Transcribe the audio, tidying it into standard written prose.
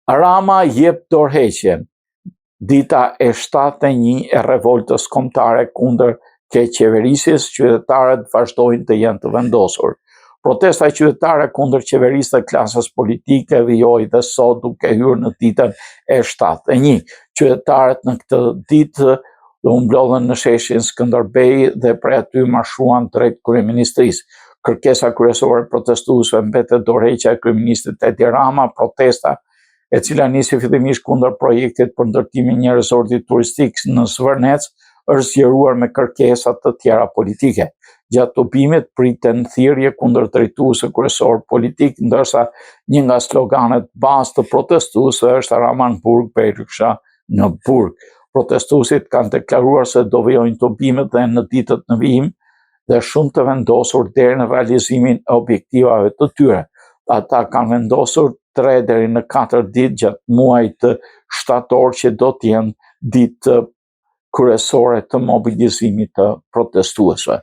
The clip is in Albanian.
Rama jep dorëheqjen. Dita e 71 e revoltës kombëtare kundër keqqeverisjes, qytetarët vazhdojnë të jenë të vendosur. Protesta qytetare kundër qeverisë dhe klasës politike vijoi dhe sot duke hyrë në ditën e 71. Qytetarët në këtë ditë u mblodhën në sheshin Skënderbej dhe prej aty marshuan drejt kryeministrisë. Kërkesa kryesore e protestuesve mbetet dorëheqja e kryeministrit Edi Rama, protesta e cila nisi fillimisht kundër projektit për ndërtimin e një resorti turistik në Zvërnec, është zgjeruar me kërkesa të tjera politike. Gjatë tubimit priten thirrje kundër drejtuesve kryesorë politikë, ndërsa një nga sloganet bazë të protestuesve është Rama në burg, Berisha në burg. Protestuesit kanë deklaruar se do vijojnë tubimet dhe në ditët në vijim dhe shumë të vendosur deri në realizimin e objektivave të tyre. Ata kanë vendosur 3 deri në 4 ditë gjatë muajit të shtator që do të jenë ditë kryesore të mobilizimit të protestuesve.